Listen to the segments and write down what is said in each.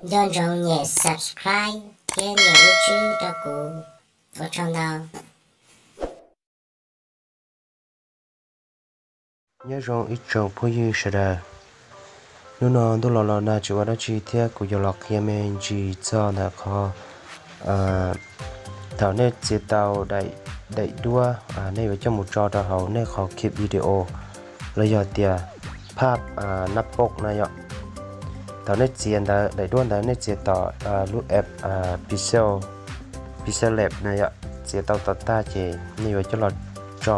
Nco ntsoov nyem subscribe thiab nyem lub tswb rau kuv. Ua tsaug ntau. Nyob zoo ib tsoom phooj ywg sawv daws. Hnub no ntuj los los nag tsis ua dab tsi thiab kuv yuav los qhia me ntsis txog ntawm qhov thaum nej txiav tau daim duab, nej yuav coj mus tso rau hauv nej qhov clip video los yog tias phaj nab pooj na yom. Thaum nej txiav ntawd daim duab ntawd nej txiav tom lub app Pixel, Pixel Lab na yom, txiav tau tom tag ces nej yuav coj los tso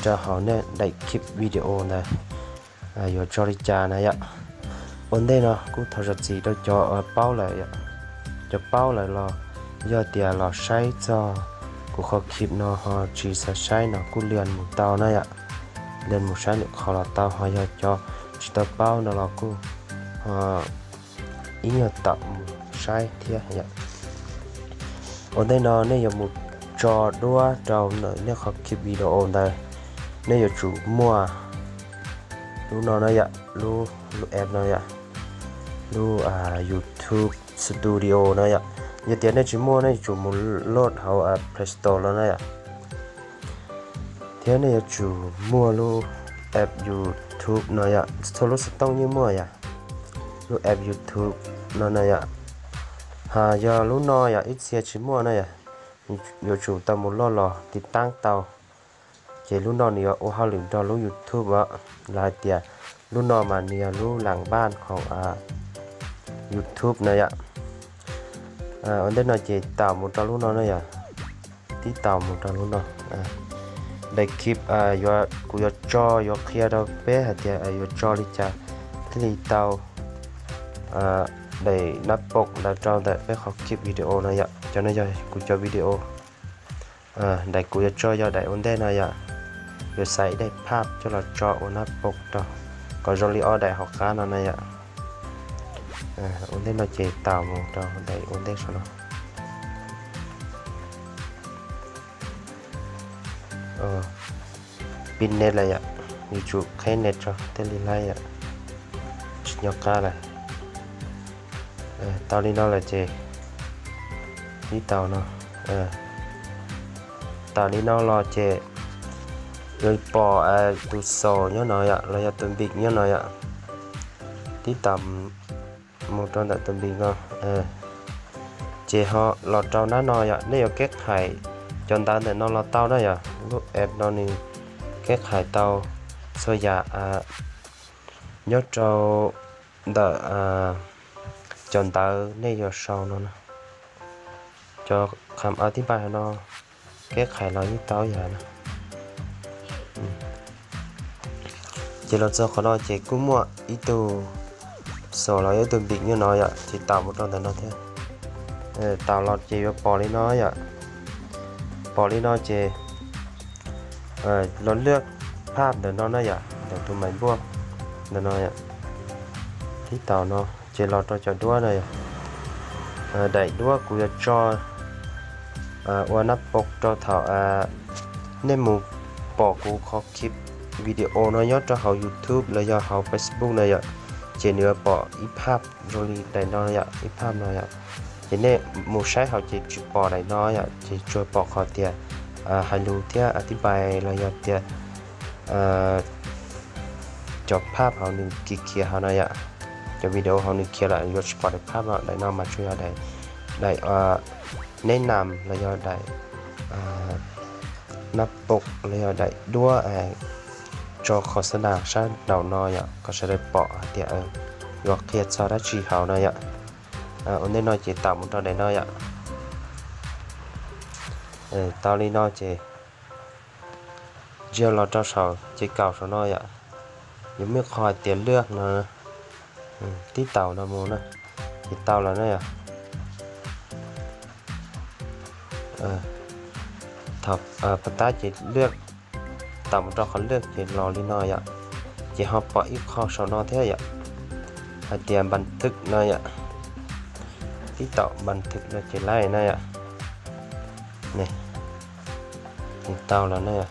rau hauv nej daim clip video ntawd, yuav tso li cas na yom. Ua ntej no kuj thov zam txim rau cov paub lawm, cov paub lawm los yog tias los saib txog kuv qhov clip no ho tsis xav saib no kuj lias mus tau na yom, lias mus saib lwm qhov los tau, ho yog cov tsis tau paub no los kuj ib nyuag tam mus saib thiab yom. Ua ntej no nej yuav mus tso duab rau ntawm nej qhov clip video ntawd, nej yuav tsum muaj lub no na yom, lub, lub app no yom, lub YouTube Studio no yom. Yog tias nej tsis muaj nej yuav tsum mus load hauv Play Store los na yom. Thiab nej yuav tsum muaj lub app YouTube no yom, txhua lub xov tooj yeej muaj yom, lub app YouTube no na yom. Ho yog lub no yom ib txhia tsis muaj na yom, yuav tsum tau mus load los tiv taab tau. Ces lub no nws yuav ua hauj lwm nrog lub YouTube os, los hais tias lub no mas nws yog lub laam npaj khoom YouTube na yom. Ua ntej no ces taum mus rau lub no na yom, tib taum mus rau lub no. Daim clip kuv yuav tso yuav qhia rau peb hais tias yuav tso li cas thiaj li tau daim nab pooj ntawd rau ntawm peb qhov clip video no yom. Cov no yog kuv cov video. Daim kuv yuav tso yog daim ua ntej no yom. Yuav xaiv ib daim phaj coj los tso ua nab pooj rau kom zoo li ob daim hauv qab no na yom. Ua ntej no ces taum mus rau daim ua ntej saum no. Pib net lawm yom, yuav tsum qheb net tso thiaj li laib yom, tsis nyob qab lawm. Tau li no lawm ces tib taum no, taum li no los ces yuav pom tus xaus nyob no yom, los yog tus npim nyob no yom. Tib taum mus rau ntawm tus npim no, ces ho los rau nab no yom, nej yuav keb khais cov ntawv ntawm no los tau na yom. Lub app no nws keb khais tau txhua yam nyob rau ntawm cov ntawv nej yuav sau no na. Cov kham a tib npaj no keb khais los yeej tau yam na. Ces los txog qhov no ces kuj muaj ib tug xaus los yog ib tug npim nyob no yom, ces taum mus rau ntawm no thiab. Taum los ces yuav pom li no yom. Pom li no ces los lwaj phaj ntawm no na yom, ntawm tus mais npuaj ntawm no yom. Tib taum no ces los rau cov duab na yom. Daim duab kuv yuav tso ua nab pooj rau thaum nej mus pom kuv qhov clip video no nyob rau hauv YouTube los yog hauv Facebook no yom, ces nws yuav pom ib phaj zoo li daim no yom, ib phaj no yom. Ces nej mus saib hauv ces tsis pom daim no yom, ces tsuas pom qhov tias hais lus thiab a tib pais los yog tias cov phaj hauv nws khiav khiav hauv no yom. Cov video hauv nws khiav lawm yuav tsis pom daim phaj no, daim no mas tsuas yog daim, daim neb nam los yog daim nab pooj los yog daim duab tso qhov xab nas sab nraum no yom, kom sawv daws pom hais tias yuav qhia txog dab tsi hauv no yom. Ua ntej no ces taum mus rau daim no yom. Tau li no ces ntsia los rau saum ces kaum saum no yom, yuav muaj qhov hais tias lwaj no, tib taum no mus na, ces tau lawm na yom. Thaum pom tab ces lwaj, taum mus rau qhov lwaj ces los li no yom, ces ho pom ib qho saum no thiab yom, hais tias npas thwm no yom, tib taum npas thwm no ces laib na yom. Tau lawm na yom.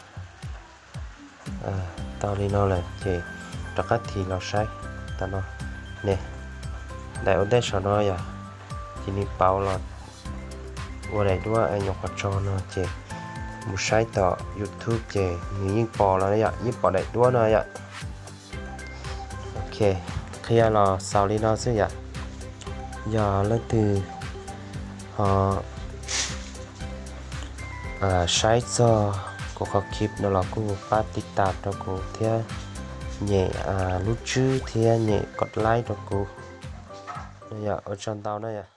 Tau li no lawm ces rov qab thim los saib tam no ne. tais ua ntej saum no yom, ces nws pauv los ua daim duab es nyuam qhuav tso no ces mus saib tom YouTube ces nws yeej pom los yom, yeej pom daim duab no yom. Ok, qhia los xaus li no xwb yom. Yog leej twg ho saib txog kuv qhov clip no los kuj pab tiv tam rau kuv thiab nyem lub tswb thiab nyem kom like rau kuv. Yog ua tsaug ntau na yom.